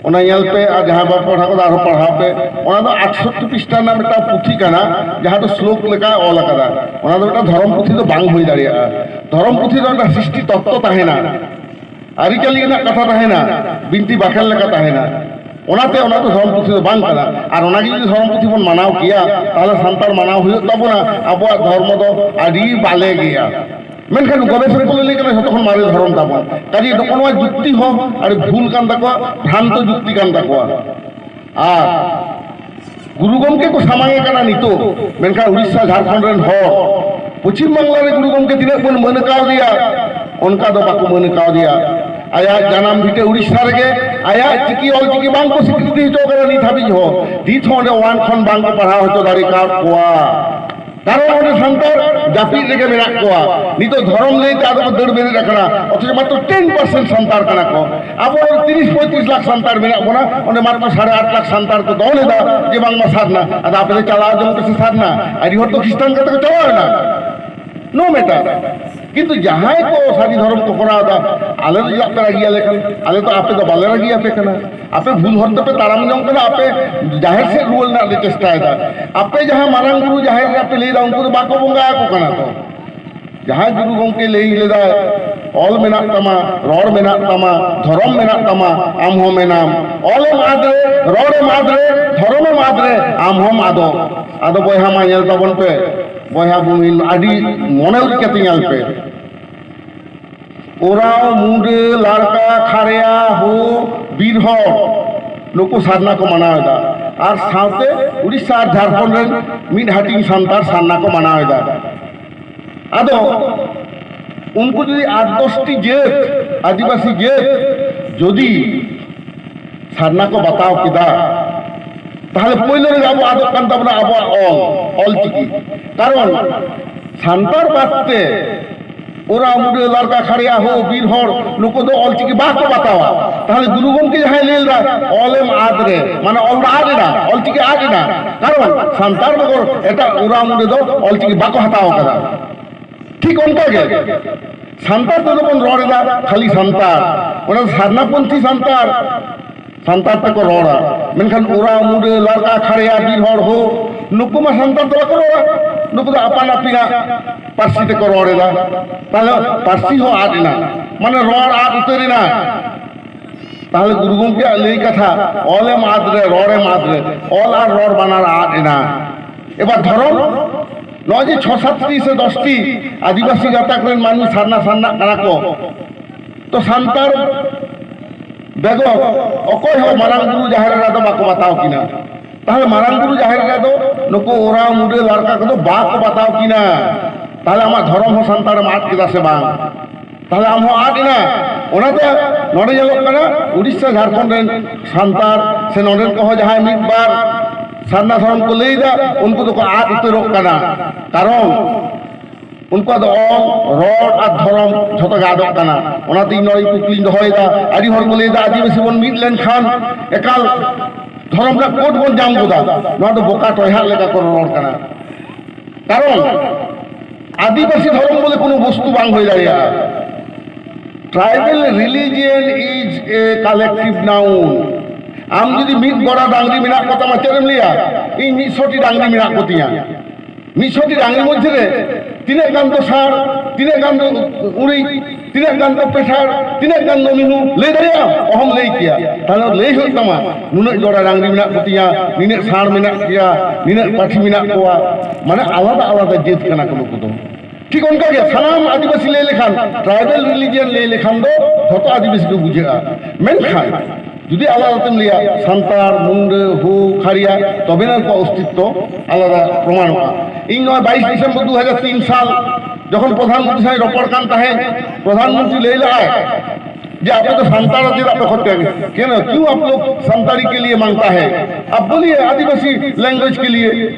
ᱚᱱᱟ ᱧᱮᱞ ᱯᱮ, ᱟᱨ ᱡᱟᱦᱟᱸ ᱵᱟᱯᱮ ᱯᱟᱲᱦᱟᱣ ᱠᱟᱫᱟ ᱟᱨᱦᱚᱸ ᱯᱟᱲᱦᱟᱣ ᱯᱮ᱾ ᱚᱱᱟ ᱫᱚ ᱟᱴᱥᱚᱴᱴᱤ ᱯᱤᱥᱴᱟ ᱨᱮᱱᱟᱜ ᱢᱤᱫᱴᱟᱝ ᱯᱩᱛᱷᱤ ᱠᱟᱱᱟ, ᱡᱟᱦᱟᱸ ᱫᱚ ᱥᱞᱳᱠ ᱞᱮᱠᱟᱭ ᱚᱞ ᱟᱠᱟᱫᱟ᱾ ᱚᱱᱟ ᱫᱚ ᱢᱤᱫᱴᱟᱝ ᱫᱷᱚᱨᱚᱢ ᱯᱩᱛᱷᱤ ᱫᱚ ᱵᱟᱝ ᱦᱩᱭ ᱫᱟᱲᱮᱭᱟᱜᱼᱟ᱾ ᱫᱷᱚᱨᱚᱢ ᱯᱩᱛᱷᱤ ᱫᱚ ᱢᱤᱫᱴᱟᱝ ᱥᱨᱤᱥᱴᱤ ᱛᱚᱛᱛᱚ ᱛᱟᱦᱮᱱᱟ, ᱟᱹᱨᱤᱪᱟᱹᱞᱤ ᱨᱮᱱᱟᱜ ᱠᱟᱛᱷᱟ ᱛᱟᱦᱮᱱᱟ, ᱵᱤᱱᱛᱤ ᱵᱟᱠᱷᱮᱬ ᱞᱮᱠᱟ ᱛᱟᱦᱮᱱᱟ᱾ ᱚᱱᱟᱛᱮ ᱚᱱᱟ ᱫᱚ ᱫᱷᱚᱨᱚᱢ ᱯᱩᱛᱷᱤ ᱫᱚ ᱵᱟᱝ ᱠᱟᱱᱟ᱾ ᱟᱨ ᱚᱱᱟᱜᱮ ᱡᱩᱫᱤ ᱫᱷᱚᱨᱚᱢ ᱯᱩᱛᱷᱤ ᱵᱚᱱ ᱢᱟᱱᱟᱣ ᱠᱮᱭᱟ, ᱛᱟᱦᱚᱞᱮ ᱥᱟᱱᱛᱟᱲ ᱢᱟᱱᱟᱣ ᱦᱩᱭᱩᱜ ᱛᱟᱵᱚᱱᱟ, ᱟᱵᱚᱣᱟᱜ ᱫᱷᱚᱨᱢᱚ ᱫᱚ ᱟᱹᱰᱤ ᱵᱟᱞᱮ ᱜᱮᱭᱟ᱾ ᱢᱮᱱᱠᱷᱟᱱ ᱜᱚᱵᱮᱥᱚᱠ ᱠᱚ ᱞᱟᱹᱭ ᱠᱟᱱᱟ ᱡᱷᱚᱛᱚ ᱠᱷᱚᱱ ᱢᱟᱨᱮ ᱫᱷᱚᱨᱚᱢ ᱛᱟᱵᱚᱱ᱾ ᱠᱟᱡᱮ ᱱᱚᱜᱼᱚ ᱱᱚᱣᱟ ᱡᱩᱠᱛᱤ ᱦᱚᱸ ᱟᱹᱰᱤ ᱵᱷᱩᱞ ᱠᱟᱱ ᱛᱟᱠᱚᱣᱟ, ᱵᱷᱨᱟᱱᱛᱚ ᱡᱩᱠᱛᱤ ᱠᱟᱱ ᱛᱟᱠᱚᱣᱟ᱾ ᱟᱨ ᱜᱩᱨᱩ ᱜᱚᱢᱠᱮ ᱠᱚ ᱥᱟᱢᱟᱝ ᱮ ᱠᱟᱱᱟ ᱱᱤᱛᱚᱜ, ᱢᱮᱱᱠᱷᱟᱱ ᱩᱲᱤᱥᱥᱟ ᱡᱷᱟᱲᱠᱷᱚᱸᱰ ᱨᱮᱱ ᱦᱚᱲ ᱯᱚᱪᱷᱤᱢ ᱵᱟᱝᱞᱟ ᱨᱮ ᱜᱩᱨᱩ ᱜᱚᱢᱠᱮ ᱛᱤᱱᱟᱹᱜ ᱵᱚᱱ ᱢᱟᱹᱱ ᱠᱟᱣᱫᱮᱭᱟ, ᱚᱱᱠᱟ ᱫᱚ ᱵᱟᱠᱚ ᱢᱟᱹᱱ ᱠᱟᱣᱫᱮᱭᱟ᱾ ᱟᱭᱟᱜ ᱡᱟᱱᱟᱢ ᱵᱷᱤᱴᱟᱹ ᱩᱲᱤᱥᱥᱟ ᱨᱮᱜᱮ ᱟᱭᱟᱜ ᱪᱤᱠᱤ ᱚᱞ ᱪᱤᱠᱤ ᱵᱟᱝ ᱠᱚ ᱥᱤᱠᱨᱤᱛᱤ ᱦᱚᱪᱚ ᱠᱟᱫᱟ ᱱᱤᱛ ᱦᱟᱹᱵᱤᱡ ᱦᱚᱸ᱾ ᱱᱤᱛ ᱦᱚᱸ ᱚᱸᱰᱮ ᱚᱣᱟᱱ ᱠᱷᱚᱱ ᱵᱟᱝ ᱠᱚ ᱯᱟᱲᱦᱟᱣ ᱦᱚᱪᱚ ᱫᱟᱲᱮ ᱠᱟᱣᱫ ᱠᱚᱣᱟ᱾ ᱠᱟᱨᱚᱱ ᱚᱸᱰᱮ ᱥᱟᱱᱛᱟᱲ ᱡᱟᱹᱯᱤᱫ ᱨᱮᱜᱮ ᱢᱮᱱᱟᱜ ᱠᱚᱣᱟ᱾ ᱱᱤᱛᱚᱜ ᱫᱷᱚᱨᱚᱢ ᱞᱟᱹᱭᱛᱮ ᱟᱫᱚ ᱠᱚ ᱫᱟᱹᱲ ᱵᱮᱨᱮᱫ ᱟᱠᱟᱱᱟ, ᱚᱛᱷᱚᱪᱚ ᱢᱟᱛᱨᱚ ᱴᱮᱱ ᱯᱟᱨᱥᱮᱱᱴ ᱥᱟᱱᱛᱟᱲ ᱠᱟᱱᱟ ᱠᱚ᱾ ᱟᱵᱚ ᱛᱤᱨᱤᱥ ᱯᱚᱸᱭᱛᱨᱤᱥ ᱞᱟᱠᱷ ᱥᱟᱱᱛᱟᱲ ᱢᱮᱱᱟᱜ ᱵᱚᱱᱟ, ᱚᱸᱰᱮ ᱢᱟᱛᱨᱚ ᱥᱟᱲᱮ ᱟᱴ ᱞᱟᱠᱷ ᱥᱟᱱᱛᱟᱲ ᱠᱚ ᱫᱚᱞ ᱮᱫᱟ ᱡᱮ ᱵᱟᱝᱢᱟ ᱥᱟᱨᱱᱟ᱾ ᱟᱫᱚ ᱟᱯᱮ ᱫᱚ ᱪᱟᱞᱟᱣ ᱡᱚᱝ ᱯᱮᱥᱮ ᱥᱟᱨᱱᱟ, ᱟᱹᱰᱤ ᱦᱚᱲ ᱫᱚ ᱠᱷᱨᱤᱥᱴᱟᱱ ᱠᱟᱛᱮ ᱠᱚ ᱪᱟᱞᱟᱣ ᱮᱱᱟ, ᱱᱳ ᱢᱮᱴᱟᱨ᱾ ᱠᱤᱱᱛᱩ ᱡᱟᱦᱟᱸᱭ ᱠᱚ ᱥᱟᱹᱨᱤ ᱫᱷᱚᱨᱚᱢ ᱠᱚ ᱠᱚᱨᱟᱣ ᱮᱫᱟ, ᱟᱞᱮ ᱫᱚ ᱪᱮᱫᱟᱜ ᱯᱮ ᱨᱟᱹᱜᱤ ᱟᱞᱮ ᱠᱟᱱᱟ? ᱟᱞᱮ ᱫᱚ ᱟᱯᱮ ᱫᱚ ᱵᱟᱞᱮ ᱨᱟᱹᱜᱤ ᱟᱯᱮ ᱠᱟᱱᱟ᱾ ᱟᱯᱮ ᱵᱷᱩᱞ ᱦᱚᱨ ᱛᱮᱯᱮ ᱛᱟᱲᱟᱢ ᱡᱚᱝ ᱠᱟᱱᱟ, ᱟᱯᱮ ᱡᱟᱦᱮᱨ ᱥᱮᱫ ᱨᱩᱣᱟᱹᱲ ᱨᱮᱱᱟᱜ ᱞᱮ ᱪᱮᱥᱴᱟᱭᱮᱫᱟ᱾ ᱟᱯᱮ ᱡᱟᱦᱟᱸ ᱢᱟᱨᱟᱝ ᱵᱩᱨᱩ ᱡᱟᱦᱮᱨ ᱨᱮ ᱟᱯᱮ ᱞᱟᱹᱭᱫᱟ, ᱩᱱᱠᱩ ᱫᱚ ᱵᱟᱠᱚ ᱵᱚᱸᱜᱟ ᱟᱠᱚ ᱠᱟᱱᱟ ᱠᱚ᱾ ᱡᱟᱦᱟᱸᱭ ᱜᱩᱨᱩ ᱜᱚᱢᱠᱮ ᱞᱟᱹᱭ ᱞᱮᱫᱟᱭ, ᱚᱞ ᱢᱮᱱᱟᱜ ᱛᱟᱢᱟ, ᱨᱚᱲ ᱢᱮᱱᱟᱜ ᱛᱟᱢᱟ, ᱫᱷᱚᱨᱚᱢ ᱢᱮᱱᱟᱜ ᱛᱟᱢᱟ, ᱟᱢ ᱦᱚᱸ ᱢᱮᱱᱟᱢ᱾ ᱚᱞᱮᱢ ᱟᱫ ᱨᱮ, ᱨᱚᱲᱮᱢ ᱟᱫ ᱨᱮ, ᱫᱷᱚᱨᱚᱢᱮᱢ ᱟᱫ ᱨᱮ, ᱟᱢ ᱦᱚᱸᱢ ᱟᱫᱚᱜ᱾ ᱟᱫᱚ ᱵᱚᱭᱦᱟ ᱢᱟ ᱧᱮᱞ ᱛᱟᱵᱚᱱ ᱯᱮ, ᱵᱚᱭᱦᱟ ᱵᱩᱦᱤᱱ ᱟᱹᱰᱤ ᱢᱚᱱᱮ ᱩᱨᱤᱡ ᱠᱟᱛᱮ ᱧᱮᱞ ᱯᱮ᱾ ᱳᱨᱟᱸᱣ, ᱢᱩᱰᱟᱹ, ᱞᱟᱲᱠᱟ, ᱠᱷᱟᱲᱭᱟ, ᱦᱳ, ᱵᱤᱨ ᱦᱚᱲ, ᱱᱩᱠᱩ ᱥᱟᱨᱱᱟ ᱠᱚ ᱢᱟᱱᱟᱣ ᱮᱫᱟ᱾ ᱟᱨ ᱥᱟᱶᱛᱮ ᱩᱲᱤᱥᱥᱟ ᱟᱨ ᱡᱷᱟᱲᱠᱷᱚᱸᱰ ᱨᱮᱱ ᱢᱤᱫ ᱦᱟᱹᱴᱤᱧ ᱥᱟᱱᱛᱟᱲ ᱥᱟᱨᱱᱟ ᱠᱚ ᱢᱟᱱᱟᱣ ᱮᱫᱟ᱾ ᱟᱫᱚ ᱩᱱᱠᱩ ᱡᱩᱫᱤ ᱟᱴ ᱫᱚᱥᱴᱤ ᱡᱟᱹᱛ, ᱟᱹᱫᱤᱵᱟᱹᱥᱤ ᱡᱟᱹᱛ ᱡᱩᱫᱤ ᱥᱟᱨᱱᱟ ᱠᱚ ᱵᱟᱛᱟᱣ ᱠᱮᱫᱟ, ᱛᱟᱦᱞᱮ ᱯᱳᱭᱞᱳ ᱨᱮᱜᱮ ᱟᱵᱚ ᱟᱫᱚᱜ ᱠᱟᱱ ᱛᱟᱵᱚᱱᱟ ᱟᱵᱚᱣᱟᱜ ᱚᱞ, ᱚᱞᱪᱤᱠᱤ᱾ ᱠᱟᱨᱚᱱ ᱥᱟᱱᱛᱟᱲ ᱵᱟᱫ ᱛᱮ ᱳᱨᱟᱣ, ᱢᱩᱰᱟᱹ, ᱞᱟᱨᱠᱟ, ᱠᱷᱟᱲᱭᱟ, ᱦᱳ, ᱵᱤᱨ ᱦᱚᱲ, ᱱᱩᱠᱩ ᱫᱚ ᱚᱞᱪᱤᱠᱤ ᱵᱟᱠᱚ ᱵᱟᱛᱟᱣᱟ᱾ ᱛᱟᱦᱞᱮ ᱜᱩᱨᱩ ᱜᱚᱢᱠᱮ ᱡᱟᱦᱟᱸᱭ ᱞᱟᱹᱭ ᱞᱮᱫᱟ, "ᱚᱞᱮᱢ ᱟᱫ ᱨᱮ", ᱢᱟᱱᱮ ᱚᱞ ᱫᱚ ᱟᱫ ᱮᱱᱟ, ᱚᱞᱪᱤᱠᱤ ᱟᱫ ᱮᱱᱟ᱾ ᱠᱟᱨᱚᱱ ᱥᱟᱱᱛᱟᱲ ᱵᱮᱜᱚᱨ ᱮᱴᱟᱜ ᱳᱨᱟᱣ, ᱢᱩᱰᱟᱹ ᱫᱚ ᱚᱞᱪᱤᱠᱤ ᱵᱟᱠᱚ ᱦᱟᱛᱟᱣ ᱟᱠᱟᱫᱟ᱾ ᱴᱷᱤᱠ ᱚᱱᱠᱟ ᱜᱮ ᱥᱟᱱᱛᱟᱲ ᱛᱮᱫᱚ ᱵᱚᱱ ᱨᱚᱲ ᱮᱫᱟ ᱠᱷᱟᱹᱞᱤ ᱥᱟᱱᱛᱟᱲ, ᱚᱱᱟ ᱥᱟᱨᱱᱟᱯᱚᱱᱛᱷᱤ ᱥᱟᱱᱛᱟᱲ, ᱥᱟᱱᱛᱟᱲ ᱛᱮᱠᱚ ᱨᱚᱲᱟ᱾ ᱢᱮᱱᱠᱷᱟᱱ ᱳᱨᱟᱣ, ᱢᱩᱰᱟᱹ, ᱞᱟᱨᱠᱟ, ᱠᱷᱟᱲᱭᱟ, ᱵᱤᱨ ᱦᱚᱲ, ᱦᱳ, ᱱᱩᱠᱩ ᱢᱟ ᱥᱟᱱᱛᱟᱲ ᱫᱚ ᱵᱟᱠᱚ ᱨᱚᱲᱟ, ᱱᱩᱠᱩ ᱫᱚ ᱟᱯᱟᱱ ᱟᱹᱯᱤᱱᱟᱜ ᱯᱟᱹᱨᱥᱤ ᱛᱮᱠᱚ ᱨᱚᱲ ᱮᱫᱟ᱾ ᱛᱟᱦᱞᱮ ᱯᱟᱹᱨᱥᱤ ᱦᱚᱸ ᱟᱫ ᱮᱱᱟ, ᱢᱟᱱᱮ ᱨᱚᱲ ᱟᱫ ᱩᱛᱟᱹᱨ ᱮᱱᱟ᱾ ᱛᱟᱦᱞᱮ ᱜᱩᱨᱩ ᱜᱚᱢᱠᱮᱭᱟᱜ ᱞᱟᱹᱭ ᱠᱟᱛᱷᱟ, "ᱚᱞᱮᱢ ᱟᱫ ᱨᱮ, ᱨᱚᱲᱮᱢ ᱟᱫ ᱨᱮ", ᱚᱞ ᱟᱨ ᱨᱚᱲ ᱵᱟᱱᱟᱨ ᱟᱫ ᱮᱱᱟ᱾ ᱮᱵᱟᱨ ᱫᱷᱚᱨᱚᱢ, ᱱᱚᱜᱼᱚᱭ ᱡᱮ ᱪᱷᱚ ᱥᱟᱛᱴᱤ ᱥᱮ ᱫᱚᱥᱴᱤ ᱟᱹᱫᱤᱵᱟᱹᱥᱤ ᱜᱟᱛᱟᱠ ᱨᱮᱱ ᱢᱟᱹᱱᱢᱤ ᱥᱟᱨᱱᱟ ᱥᱟᱨᱱᱟᱜ ᱠᱟᱱᱟ ᱠᱚ, ᱛᱚ ᱥᱟᱱᱛᱟᱲ ᱵᱮᱜᱚᱨ ᱚᱠᱚᱭ ᱦᱚᱸ ᱢᱟᱨᱟᱝ ᱵᱩᱨᱩ ᱡᱟᱦᱮᱨ ᱮᱨᱟ ᱫᱚ ᱵᱟᱠᱚ ᱵᱟᱛᱟᱣ ᱠᱤᱱᱟ᱾ ᱛᱟᱦᱞᱮ ᱢᱟᱨᱟᱝ ᱵᱩᱨᱩ ᱡᱟᱦᱮᱨ ᱮᱨᱟ ᱫᱚ ᱱᱩᱠᱩ ᱳᱨᱟᱣ, ᱢᱩᱰᱟᱹ, ᱞᱟᱨᱠᱟ ᱠᱚᱫᱚ ᱵᱟᱠᱚ ᱵᱟᱛᱟᱣ ᱠᱤᱱᱟ᱾ ᱛᱟᱦᱞᱮ ᱟᱢᱟᱜ ᱫᱷᱚᱨᱚᱢ ᱦᱚᱸ ᱥᱟᱱᱛᱟᱲᱮᱢ ᱟᱫ ᱠᱮᱫᱟ ᱥᱮ ᱵᱟᱝ? ᱛᱟᱦᱞᱮ ᱟᱢ ᱦᱚᱸ ᱟᱫ ᱮᱱᱟ᱾ ᱚᱱᱟᱛᱮ ᱱᱚᱰᱮ ᱧᱮᱞᱚᱜ ᱠᱟᱱᱟ, ᱩᱲᱤᱥᱥᱟ ᱡᱷᱟᱲᱠᱷᱚᱸᱰ ᱨᱮᱱ ᱥᱟᱱᱛᱟᱲ ᱥᱮ ᱱᱚᱰᱮᱱ ᱠᱚᱦᱚᱸ ᱡᱟᱦᱟᱸᱭ ᱢᱤᱫ ᱵᱟᱨ ᱥᱟᱨᱱᱟ ᱫᱷᱚᱨᱚᱢ ᱠᱚ ᱞᱟᱹᱭ ᱮᱫᱟ, ᱩᱱᱠᱩ ᱫᱚᱠᱚ ᱟᱫ ᱩᱛᱟᱹᱨᱚᱜ ᱠᱟᱱᱟ᱾ ᱠᱟᱨᱚᱱ ᱩᱱᱠᱩᱣᱟᱜ ᱫᱚ ᱚᱞ, ᱨᱚᱲ ᱟᱨ ᱫᱷᱚᱨᱚᱢ ᱡᱷᱚᱛᱚ ᱜᱮ ᱟᱫᱚᱜ ᱠᱟᱱᱟ᱾ ᱚᱱᱟᱛᱮ ᱤᱧ ᱱᱚᱣᱟ ᱠᱩᱠᱞᱤᱧ ᱫᱚᱦᱚᱭᱮᱫᱟ᱾ ᱟᱹᱰᱤ ᱦᱚᱲ ᱠᱚ ᱞᱟᱹᱭ ᱮᱫᱟ, ᱟᱹᱫᱤᱵᱟᱹᱥᱤ ᱵᱚᱱ ᱢᱤᱫ ᱞᱮᱱᱠᱷᱟᱱ ᱮᱠᱟᱞ ᱫᱷᱚᱨᱚᱢ ᱨᱮᱭᱟᱜ ᱠᱳᱰ ᱵᱚᱱ ᱧᱟᱢ ᱜᱚᱫᱟ᱾ ᱱᱚᱣᱟ ᱫᱚ ᱵᱚᱠᱟ ᱴᱚᱭᱦᱟᱜ ᱞᱮᱠᱟ ᱠᱚ ᱨᱚᱲ ᱠᱟᱱᱟ᱾ ᱠᱟᱨᱚᱱ ᱟᱹᱫᱤᱵᱟᱹᱥᱤ ᱫᱷᱚᱨᱚᱢ ᱵᱚᱞᱮ ᱠᱳᱱᱳ ᱵᱚᱥᱛᱩ ᱵᱟᱝ ᱦᱩᱭ ᱫᱟᱲᱮᱭᱟᱜᱼᱟ᱾ Tribal religion is a collective noun. ᱟᱢ ᱡᱩᱫᱤ ᱢᱤᱫ ᱜᱚᱲᱟ ᱰᱟᱝᱨᱤ ᱢᱮᱱᱟᱜ ᱠᱚᱛᱟᱢᱟ, ᱪᱮᱫ ᱮᱢ ᱞᱟᱹᱭᱟ? "ᱤᱧ ᱢᱤᱫ ᱥᱚ ᱴᱤ ᱰᱟᱝᱨᱤ ᱢᱮᱱᱟᱜ ᱠᱚᱛᱤᱧᱟ᱾" ᱢᱤᱫ ᱥᱚ ᱴᱤ ᱰᱟᱝᱨᱤ ᱢᱚᱫᱽᱫᱷᱮ ᱨᱮ ᱛᱤᱱᱟᱹᱜ ᱜᱟᱱ ᱫᱚ ᱥᱟᱬ, ᱛᱤᱱᱟᱹᱜ ᱜᱟᱱ ᱫᱚ ᱩᱲᱤᱡ, ᱛᱤᱱᱟᱹᱜ ᱜᱟᱱ ᱫᱚ ᱯᱮᱴᱷᱟᱲ, ᱛᱤᱱᱟᱹᱜ ᱜᱟᱱ ᱫᱚ ᱢᱤᱦᱩ, ᱞᱟᱹᱭ ᱫᱟᱲᱮᱭᱟᱜᱼᱟᱢ? ᱚᱦᱚᱢ ᱞᱟᱹᱭ ᱠᱮᱭᱟ᱾ ᱛᱟᱦᱞᱮ ᱞᱟᱹᱭ ᱦᱩᱭᱩᱜ ᱛᱟᱢᱟ, "ᱱᱩᱱᱟᱹᱜ ᱡᱚᱲᱟ ᱰᱟᱝᱨᱤ ᱢᱮᱱᱟᱜ ᱠᱚᱛᱤᱧᱟ, ᱱᱤᱱᱟᱹᱜ ᱥᱟᱬ ᱢᱮᱱᱟᱜ ᱠᱚᱣᱟ, ᱱᱤᱱᱟᱹᱜ ᱯᱟᱹᱴᱷᱤ ᱢᱮᱱᱟᱜ ᱠᱚᱣᱟ", ᱢᱟᱱᱮ ᱟᱞᱟᱫᱟ ᱟᱞᱟᱫᱟ ᱡᱟᱹᱛ ᱠᱟᱱᱟ ᱠᱚ ᱱᱩᱠᱩ ᱫᱚ᱾ ᱴᱷᱤᱠ ᱚᱱᱠᱟ ᱜᱮ ᱥᱟᱱᱟᱢ ᱟᱹᱫᱤᱵᱟᱹᱥᱤ ᱞᱟᱹᱭ ᱞᱮᱠᱷᱟᱱ, tribal religion ᱞᱟᱹᱭ ᱞᱮᱠᱷᱟᱱ ᱫᱚ ᱡᱷᱚᱛᱚ ᱟᱹᱫᱤᱵᱟᱹᱥᱤ ᱠᱚ ᱵᱩᱡᱷᱟᱹᱜᱼᱟ᱾ ᱢᱮᱱᱠᱷᱟᱱ ᱡᱩᱫᱤ ᱟᱞᱟᱫᱟ ᱛᱮᱢ ᱞᱟᱹᱭᱟ, ᱥᱟᱱᱛᱟᱲ, ᱢᱩᱱᱰᱟᱹ, ᱦᱳ, ᱠᱷᱟᱲᱤᱭᱟ, ᱛᱚᱵᱮᱱᱟ ᱩᱱᱠᱩᱣᱟᱜ ᱚᱥᱛᱤᱛᱛᱚ ᱟᱞᱟᱫᱟ ᱯᱨᱚᱢᱟᱱᱚᱜᱼᱟ᱾ ᱤᱧ ᱱᱚᱣᱟ ᱵᱟᱭᱤᱥ ᱰᱤᱥᱮᱢᱵᱚᱨ ᱫᱩ ᱦᱟᱡᱟᱨ ᱛᱤᱱ ᱥᱟᱞ ᱡᱚᱠᱷᱚᱱ ᱯᱨᱚᱫᱷᱟᱱ ᱢᱚᱱᱛᱨᱤ ᱥᱟᱶ ᱨᱚᱯᱚᱲ ᱠᱟᱱ ᱛᱟᱦᱮᱸᱫ, ᱯᱨᱚᱫᱷᱟᱱ ᱢᱚᱱᱛᱨᱤ ᱞᱟᱹᱭ ᱞᱟᱜᱼᱟᱭ ᱡᱮ ᱟᱯᱮ ᱫᱚ ᱥᱟᱱᱛᱟᱲ ᱪᱮᱫᱟᱜ ᱯᱮ ᱠᱷᱚᱛᱤᱭᱟ? ᱠᱮᱱ, ᱠᱤᱭᱩ ᱟᱯ ᱞᱳᱜ ᱥᱟᱱᱛᱟᱲᱤ ᱠᱮ ᱞᱤᱭᱮ ᱢᱟᱝᱜᱛᱟ ᱦᱮ? ᱟᱯ ᱵᱳᱞᱤᱭᱮ ᱟᱫᱤᱵᱟᱥᱤ ᱞᱮᱝᱜᱩᱭᱮᱡᱽ ᱠᱮ ᱞᱤᱭᱮ᱾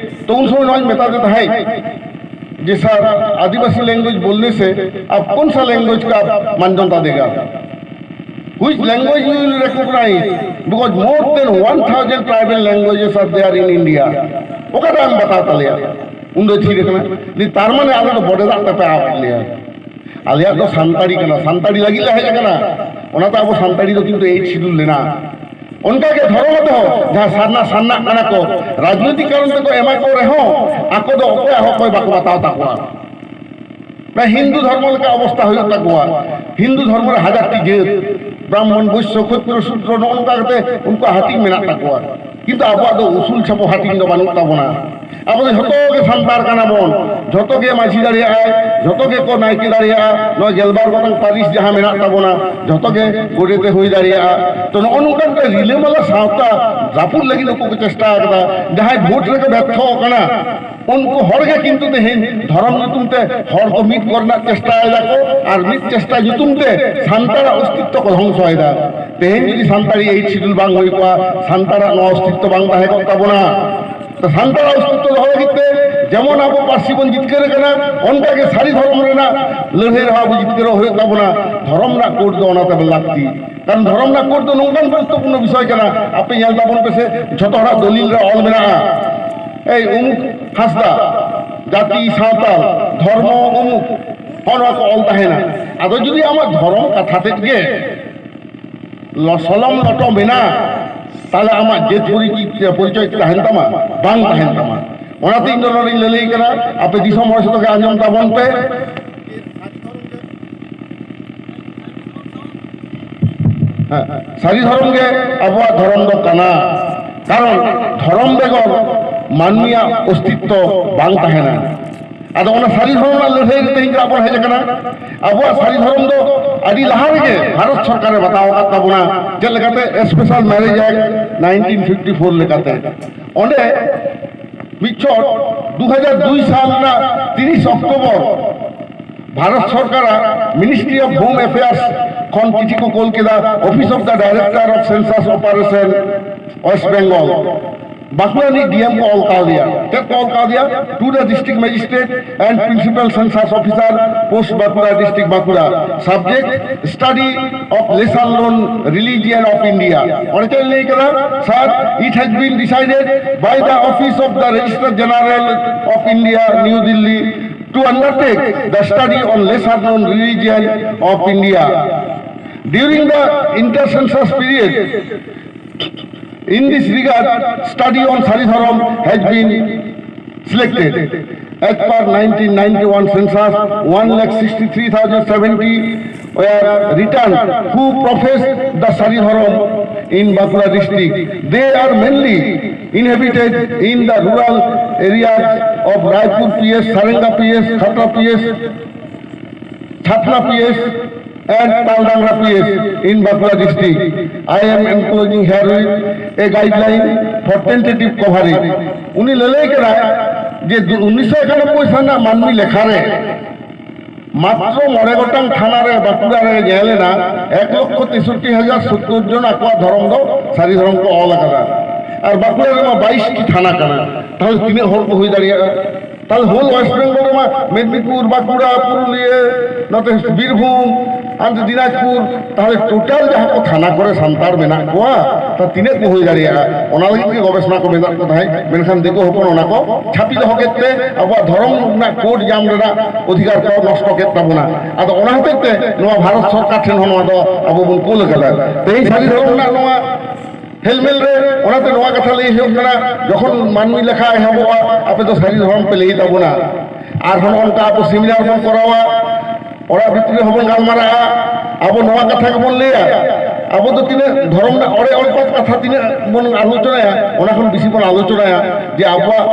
ᱛᱚ ᱩᱱ ᱥᱚᱢᱚᱭ ᱱᱚᱣᱟᱧ ᱢᱮᱛᱟᱫᱮ ᱛᱟᱦᱮᱸᱫ ᱡᱮ ᱥᱟᱨ, ᱟᱫᱤᱵᱟᱥᱤ ᱞᱮᱝᱜᱩᱭᱮᱡᱽ ᱵᱳᱞᱱᱮ ᱥᱮ ᱟᱯ ᱠᱳᱱ ᱥᱟ ᱞᱮᱝᱜᱩᱭᱮᱡᱽ ᱠᱟ ᱢᱟᱱᱱᱚᱛᱟ ᱫᱮᱜᱟ? Which language you will recognize? Because more than one thousand tribal languages are there in India. ᱚᱠᱟᱴᱟᱜ ᱮᱢ ᱵᱟᱛᱟᱣ ᱛᱟᱞᱮᱭᱟ? ᱩᱱ ᱫᱚ ᱛᱷᱤᱨ ᱟᱠᱟᱱᱟ᱾ ᱞᱟᱹᱭ, ᱛᱟᱨ ᱢᱟᱱᱮ ᱟᱞᱮ ᱫᱚ ᱵᱚᱰᱮ ᱫᱟᱜ ᱛᱮᱯᱮ ᱟᱯ ᱞᱮᱭᱟ᱾ ᱟᱞᱮᱭᱟᱜ ᱫᱚ ᱥᱟᱱᱛᱟᱲᱤ ᱠᱟᱱᱟ, ᱥᱟᱱᱛᱟᱲᱤ ᱞᱟᱹᱜᱤᱫ ᱞᱮ ᱦᱮᱡ ᱟᱠᱟᱱᱟ᱾ ᱚᱱᱟᱛᱮ ᱟᱵᱚ ᱥᱟᱱᱛᱟᱲᱤ ᱫᱚ ᱠᱤᱱᱛᱩ ᱮᱭᱤᱴ ᱥᱤᱰᱩᱞ ᱞᱮᱱᱟ᱾ ᱚᱱᱠᱟᱜᱮ ᱫᱷᱚᱨᱚᱢ ᱛᱮᱦᱚᱸ ᱡᱟᱦᱟᱸ ᱥᱟᱨᱱᱟ ᱥᱟᱨᱱᱟᱜ ᱠᱟᱱᱟ ᱠᱚ, ᱨᱟᱡᱽᱱᱳᱭᱛᱤᱠ ᱠᱟᱨᱚᱱ ᱛᱮᱠᱚ ᱮᱢᱟ ᱠᱚ ᱨᱮᱦᱚᱸ, ᱟᱠᱚ ᱫᱚ ᱚᱠᱚᱭᱟᱜ ᱦᱚᱸ ᱚᱠᱚᱭ ᱵᱟᱠᱚ ᱵᱟᱛᱟᱣ ᱛᱟᱠᱚᱣᱟ᱾ ᱢᱟᱱᱮ ᱦᱤᱱᱫᱩ ᱫᱷᱚᱨᱢᱚ ᱞᱮᱠᱟ ᱚᱵᱚᱥᱛᱟ ᱦᱩᱭᱩᱜ ᱛᱟᱠᱚᱣᱟ᱾ ᱦᱤᱱᱫᱩ ᱫᱷᱚᱨᱢᱚ ᱨᱮ ᱦᱟᱡᱟᱨ ᱴᱤ ᱡᱟᱹᱛ, ᱵᱨᱟᱦᱢᱚᱱ, ᱵᱳᱭᱥᱭᱚ, ᱠᱷᱚᱛᱨᱚ, ᱥᱩᱫᱨᱚ, ᱱᱚᱜᱼᱚ ᱱᱚᱝᱠᱟ ᱠᱟᱛᱮ ᱩᱱᱠᱩᱣᱟᱜ ᱦᱟᱹᱴᱤᱧ ᱢᱮᱱᱟᱜ ᱛᱟᱠᱚᱣᱟ᱾ ᱠᱤᱱᱛᱩ ᱟᱵᱚᱣᱟᱜ ᱫᱚ ᱩᱥᱩᱞ ᱪᱷᱮᱯᱚ ᱦᱟᱹᱴᱤᱧ ᱫᱚ ᱵᱟᱹᱱᱩᱜ ᱛᱟᱵᱚᱱᱟ᱾ ᱟᱵᱚ ᱫᱚ ᱡᱷᱚᱛᱚ ᱜᱮ ᱥᱟᱱᱛᱟᱲ ᱠᱟᱱᱟ ᱵᱚᱱ, ᱡᱷᱚᱛᱚ ᱜᱮ ᱢᱟᱹᱡᱷᱤ ᱫᱟᱲᱮᱭᱟᱜᱼᱟᱭ, ᱡᱷᱚᱛᱚ ᱜᱮ ᱠᱚ ᱱᱟᱭᱠᱮ ᱫᱟᱲᱮᱭᱟᱜᱼᱟ, ᱱᱚᱣᱟ ᱜᱮᱞᱵᱟᱨ ᱜᱚᱴᱟᱝ ᱯᱟᱹᱨᱤᱥ ᱡᱟᱦᱟᱸ ᱢᱮᱱᱟᱜ ᱛᱟᱵᱚᱱᱟ, ᱡᱷᱚᱛᱚ ᱜᱮ ᱜᱚᱰᱮᱛ ᱮ ᱦᱩᱭ ᱫᱟᱲᱮᱭᱟᱜᱼᱟ᱾ ᱛᱚ ᱱᱚᱜᱼᱚ ᱱᱚᱝᱠᱟᱱ ᱢᱤᱫᱴᱟᱝ ᱨᱤᱞᱟᱹᱢᱟᱞᱟ ᱥᱟᱶᱛᱟ ᱨᱟᱹᱯᱩᱫ ᱞᱟᱹᱜᱤᱫ ᱩᱱᱠᱩ ᱠᱚ ᱪᱮᱥᱴᱟ ᱟᱠᱟᱫᱟ᱾ ᱡᱟᱦᱟᱸᱭ ᱵᱷᱳᱴ ᱨᱮᱠᱚ ᱵᱮᱨᱛᱷᱚ ᱟᱠᱟᱱᱟ, ᱩᱱᱠᱩ ᱦᱚᱲ ᱜᱮ ᱠᱤᱱᱛᱩ ᱛᱮᱦᱮᱧ ᱫᱷᱚᱨᱚᱢ ᱧᱩᱛᱩᱢ ᱛᱮ ᱦᱚᱲ ᱠᱚ ᱢᱤᱫ ᱠᱚᱨᱮᱱᱟᱜ ᱪᱮᱥᱴᱟᱭ ᱫᱟᱠᱚ, ᱟᱨ ᱢᱤᱫ ᱪᱮᱥᱴᱟ ᱧᱩᱛᱩᱢ ᱛᱮ ᱥᱟᱱᱛᱟᱲᱟᱜ ᱚᱥᱛᱤᱛᱛᱚ ᱠᱚ ᱫᱷᱚᱝᱥᱚᱭᱮᱫᱟ᱾ ᱛᱮᱦᱮᱧ ᱡᱩᱫᱤ ᱥᱟᱱᱛᱟᱲᱤ ᱮᱭᱤᱴ ᱥᱤᱰᱩᱞ ᱵᱟᱝ ᱦᱩᱭ ᱠᱚᱜᱼᱟ, ᱥᱟᱱᱛᱟᱲᱟᱜ ᱱᱚᱣᱟ ᱚᱥᱛᱤᱛᱛᱚ ᱵᱟᱝ ᱛᱟᱦᱮᱸ ᱠᱚᱜ ᱛᱟᱵᱚᱱᱟ᱾ ᱛᱚ ᱥᱟᱱᱛᱟᱲᱟᱜ ᱚᱥᱛᱤᱛᱛᱚ ᱫᱚᱦᱚ ᱞᱟᱹᱜᱤᱫ ᱛᱮ ᱡᱮᱢᱚᱱ ᱟᱵᱚ ᱯᱟᱹᱨᱥᱤ ᱵᱚᱱ ᱡᱤᱛᱠᱟᱹᱨ ᱟᱠᱟᱱᱟ, ᱚᱱᱠᱟᱜᱮ ᱥᱟᱹᱨᱤ ᱫᱷᱚᱨᱚᱢ ᱨᱮᱱᱟᱜ ᱞᱟᱹᱲᱦᱟᱹᱭ ᱨᱮᱦᱚᱸ ᱟᱵᱚ ᱡᱤᱛᱠᱟᱹᱨᱚᱜ ᱦᱩᱭᱩᱜ ᱛᱟᱵᱚᱱᱟ᱾ ᱫᱷᱚᱨᱚᱢ ᱨᱮᱱᱟᱜ ᱠᱳᱰ ᱫᱚ ᱚᱱᱟᱛᱮ ᱞᱟᱹᱠᱛᱤ, ᱠᱟᱨᱚᱱ ᱫᱷᱚᱨᱚᱢ ᱨᱮᱱᱟᱜ ᱠᱳᱰ ᱫᱚ ᱱᱚᱝᱠᱟᱱ ᱜᱩᱨᱩᱛᱛᱚᱯᱩᱨᱱᱚ ᱵᱤᱥᱚᱭ ᱠᱟᱱᱟ᱾ ᱟᱯᱮ ᱧᱮᱞ ᱛᱟᱵᱚᱱ ᱯᱮᱥᱮ, ᱡᱷᱚᱛᱚ ᱦᱚᱲᱟᱜ ᱫᱚᱞᱤᱞ ᱨᱮ ᱚᱞ ᱢᱮᱱᱟᱜᱼᱟ, ᱮᱭ ᱩᱢᱩᱠ ᱦᱟᱸᱥᱫᱟ, ᱡᱟᱹᱛᱤ ᱥᱟᱶᱛᱟᱞ, ᱫᱷᱚᱨᱢᱚ ᱩᱢᱩᱠ, ᱦᱚᱸᱜᱼᱚ ᱱᱚᱣᱟ ᱠᱚ ᱚᱞ ᱛᱟᱦᱮᱱᱟ᱾ ᱟᱫᱚ ᱡᱩᱫᱤ ᱟᱢᱟᱜ ᱫᱷᱚᱨᱚᱢ ᱠᱟᱛᱷᱟ ᱛᱮᱫ ᱜᱮ ᱞᱚ-, ᱥᱚᱞᱚᱢ ᱞᱚᱴᱚᱢ ᱮᱱᱟ, ᱛᱟᱦᱞᱮ ᱟᱢᱟᱜ ᱡᱟᱹᱛ ᱯᱚᱨᱤᱪᱚᱭ, ᱯᱚᱨᱤᱪᱚᱭ ᱛᱟᱦᱮᱱ ᱛᱟᱢᱟ? ᱵᱟᱝ ᱛᱟᱦᱮᱱ ᱛᱟᱢᱟ᱾ ᱚᱱᱟᱛᱮ ᱤᱧ ᱫᱚ ᱱᱚᱰᱮᱧ ᱞᱟᱹᱞᱟᱹᱭ ᱠᱟᱱᱟ, ᱟᱯᱮ ᱫᱤᱥᱚᱢ ᱦᱚᱲ ᱡᱷᱚᱛᱚ ᱜᱮ ᱟᱸᱡᱚᱢ ᱛᱟᱵᱚᱱ ᱯᱮ᱾ ᱦᱮᱸ, ᱥᱟᱹᱨᱤ ᱫᱷᱚᱨᱚᱢ ᱜᱮ ᱟᱵᱚᱣᱟᱜ ᱫᱷᱚᱨᱚᱢ ᱫᱚ ᱠᱟᱱᱟ, ᱠᱟᱨᱚᱱ ᱫᱷᱚᱨᱚᱢ ᱵᱮᱜᱚᱨ ᱢᱟᱹᱱᱢᱤᱭᱟᱜ ᱚᱥᱛᱤᱛᱛᱚ ᱵᱟᱝ ᱛᱟᱦᱮᱱᱟ᱾ ᱟᱫᱚ ᱚᱱᱟ ᱥᱟᱹᱨᱤ ᱫᱷᱚᱨᱚᱢ ᱨᱮᱱᱟᱜ ᱞᱟᱹᱲᱦᱟᱹᱭ ᱨᱮ ᱛᱮᱦᱮᱧ ᱫᱚ ᱟᱵᱚ ᱵᱚᱱ ᱦᱮᱡ ᱟᱠᱟᱱᱟ᱾ ᱟᱵᱚᱣᱟᱜ ᱥᱟᱹᱨᱤ ᱫᱷᱚᱨᱚᱢ ᱫᱚ ᱟᱹᱰᱤ ᱞᱟᱦᱟ ᱨᱮᱜᱮ ᱵᱷᱟᱨᱚᱛ ᱥᱚᱨᱠᱟᱨᱮ ᱵᱟᱛᱟᱣ ᱟᱠᱟᱫ ᱛᱟᱵᱚᱱᱟ᱾ ᱪᱮᱫ ᱞᱮᱠᱟᱛᱮ? Special Marriage Act nineteen fifty four ᱞᱮᱠᱟᱛᱮ᱾ ᱚᱸᱰᱮ ᱢᱤᱫ ᱪᱷᱚᱴ ᱫᱩ ᱦᱟᱡᱟᱨ ᱫᱩᱭ ᱥᱟᱞ ᱨᱮᱱᱟᱜ ᱛᱤᱨᱤᱥ ᱚᱠᱴᱳᱵᱚᱨ ᱵᱷᱟᱨᱚᱛ ᱥᱚᱨᱠᱟᱨᱟᱜ Ministry of Home Affairs ᱠᱷᱚᱱ ᱪᱤᱴᱷᱤ ᱠᱚ ᱠᱳᱞ ᱠᱮᱫᱟ, Office of the Director of Census Operation, West Bengal, Bankura ᱨᱤᱱᱤᱡ D M ᱠᱚ ᱚᱞ ᱠᱟᱣᱫᱮᱭᱟ᱾ ᱪᱮᱫ ᱠᱚ ᱚᱞ ᱠᱟᱣᱫᱮᱭᱟ? To the district magistrate and principal census officer, post Bakura, district Bakura, subject study of lesser known religion of India. ᱚᱸᱰᱮ ᱪᱮᱫ ᱞᱟᱹᱭ ᱠᱟᱫᱟ? Sir, it has been decided by the Office of the Registrar General of India, New Delhi, to undertake the study on lesser known religion of India. During the inter-census period, in this regard, study on Sari Dhorom has been selected. As per nineteen ninety-one census, one lakh sixty-three thousand seventy were returned who profess the Sari Dhorom in Bakura district. They are mainly inhabited in the rural areas of Raipur P S, Sarenga P S, Khatra P S, Chhatna P S and Taldangra P S in Bakura district. I am enclosing herewith a guideline for tentative coverage. ᱩᱱᱤ ᱞᱟᱹᱞᱟᱹᱭ ᱠᱟᱱᱟᱭ ᱡᱮ ᱩᱱᱤᱥᱥᱚ ᱮᱠᱟᱱᱚᱵᱵᱳᱭ ᱥᱟᱞ ᱨᱮᱱᱟᱜ ᱢᱟᱹᱱᱢᱤ ᱞᱮᱠᱷᱟ ᱨᱮ ᱢᱟᱛᱨᱚ ᱢᱚᱬᱮ ᱜᱚᱴᱟᱝ ᱛᱷᱟᱱᱟ ᱨᱮ ᱵᱟᱸᱠᱩᱲᱟ ᱨᱮ ᱧᱮᱞ ᱮᱱᱟ ᱮᱠ ᱞᱚᱠᱠᱷᱚ ᱛᱮᱥᱚᱴᱴᱤ ᱦᱟᱡᱟᱨ ᱥᱚᱛᱛᱚᱨ ᱡᱚᱱ ᱟᱠᱚᱣᱟᱜ ᱫᱷᱚᱨᱚᱢ ᱫᱚ ᱥᱟᱹᱨᱤ ᱫᱷᱚᱨᱚᱢ ᱠᱚ ᱚᱞ ᱟᱠᱟᱫᱟ᱾ ᱟᱨ ᱵᱟᱸᱠᱩᱲᱟ ᱨᱮᱢᱟ ᱵᱟᱭᱤᱥ ᱴᱤ ᱛᱷᱟᱱᱟ ᱠᱟᱱᱟ, ᱛᱟᱦᱚᱞᱮ ᱛᱤᱱᱟᱹᱜ ᱦᱚᱲ ᱠᱚ ᱦᱩᱭ ᱫᱟᱲᱮᱭᱟᱜᱼᱟ? ᱛᱟᱦᱚᱞᱮ whole West Bengal ᱨᱮᱢᱟ ᱢᱮᱫᱽᱱᱤᱯᱩᱨ, ᱵᱟᱸᱠᱩᱲᱟ, ᱯᱩᱨᱩᱞᱤᱭᱟᱹ, ᱱᱚᱛᱮ ᱵᱤᱨᱵᱷᱩᱢ, ᱦᱟᱱᱛᱮ ᱫᱤᱱᱟᱡᱽᱯᱩᱨ, ᱛᱟᱦᱚᱞᱮ total ᱡᱟᱦᱟᱸ ᱠᱚ ᱛᱷᱟᱱᱟ ᱠᱚᱨᱮ ᱥᱟᱱᱛᱟᱲ ᱢᱮᱱᱟᱜ ᱠᱚᱣᱟ, ᱛᱟᱦᱚᱞᱮ ᱛᱤᱱᱟᱹᱜ ᱠᱚ ᱦᱩᱭ ᱫᱟᱲᱮᱭᱟᱜᱼᱟ? ᱚᱱᱟ ᱞᱟᱹᱜᱤᱫ ᱜᱮ ᱜᱚᱵᱮᱥᱚᱱᱟ ᱠᱚ ᱢᱮᱱᱟᱜ ᱠᱚ ᱛᱟᱦᱮᱸᱫ᱾ ᱢᱮᱱᱠᱷᱟᱱ ᱫᱤᱠᱩ ᱦᱚᱯᱚᱱ ᱚᱱᱟ ᱠᱚ ᱪᱷᱟᱹᱯᱤ ᱫᱚᱦᱚ ᱠᱮᱫ ᱛᱮ ᱟᱵᱚᱣᱟᱜ ᱫᱷᱚᱨᱚᱢ ᱨᱮᱱᱟᱜ code ᱧᱟᱢ ᱨᱮᱱᱟᱜ ᱚᱫᱷᱤᱠᱟᱨ ᱠᱚ ᱱᱚᱥᱴᱚ ᱠᱮᱫ ᱛᱟᱵᱚᱱᱟ᱾ ᱟᱫᱚ ᱚᱱᱟ ᱦᱚᱛᱮᱡ ᱛᱮ ᱱᱚᱣᱟ ᱵᱷᱟᱨᱚᱛ ᱥᱚᱨᱠᱟᱨ ᱴᱷᱮᱱ ᱦᱚᱸ ᱱᱚᱣᱟ ᱫᱚ ᱟᱵᱚ ᱵᱚᱱ ᱠᱩᱞ ᱟᱠᱟᱫᱟ᱾ ᱛᱮᱦᱮᱧ ᱥᱟᱹᱨᱤ ᱫᱷᱚᱨᱚᱢ ᱨᱮᱱᱟᱜ ᱱᱚᱣᱟ ᱦᱮᱞᱢᱮᱞ ᱨᱮ ᱚᱱᱟᱛᱮ ᱱᱚᱣᱟ ᱠᱟᱛᱷᱟ ᱞᱟᱹᱭ ᱦᱩᱭᱩᱜ ᱠᱟᱱᱟ, ᱡᱚᱠᱷᱚᱱ ᱢᱟᱹᱱᱢᱤ ᱞᱮᱠᱷᱟ ᱮᱦᱚᱵᱚᱜᱼᱟ, ᱟᱯᱮ ᱫᱚ ᱥᱟᱹᱨᱤ ᱫᱷᱚᱨᱚᱢ ᱯᱮ ᱞᱟᱹᱭ ᱛᱟᱵᱚᱱᱟ᱾ ᱟᱨ ᱦᱚᱸ ᱱᱚᱜᱼᱚ ᱱᱚᱝᱠᱟ ᱟᱵᱚ seminar ᱵᱚᱱ ᱠᱚᱨᱟᱣᱟ, ᱚᱲᱟᱜ ᱵᱷᱤᱛᱨᱤ ᱨᱮᱦᱚᱸ ᱵᱚᱱ ᱜᱟᱞᱢᱟᱨᱟᱜᱼᱟ᱾ ᱟᱵᱚ ᱱᱚᱣᱟ ᱠᱟᱛᱷᱟ ᱜᱮᱵᱚᱱ ᱞᱟᱹᱭᱟ, ᱟᱵᱚ ᱫᱚ ᱛᱤᱱᱟᱹᱜ ᱫᱷᱚᱨᱚᱢ ᱨᱮᱱᱟᱜ ᱚᱲᱮ ᱚᱲᱯᱟᱛ ᱠᱟᱛᱷᱟ ᱛᱤᱱᱟᱹᱜ ᱵᱚᱱ ᱟᱞᱳᱪᱚᱱᱟᱭᱟ, ᱚᱱᱟ ᱠᱷᱚᱱ ᱵᱮᱥᱤ ᱵᱚᱱ ᱟᱞᱳᱪᱚᱱᱟᱭᱟ ᱡᱮ ᱟᱵᱚᱣᱟᱜ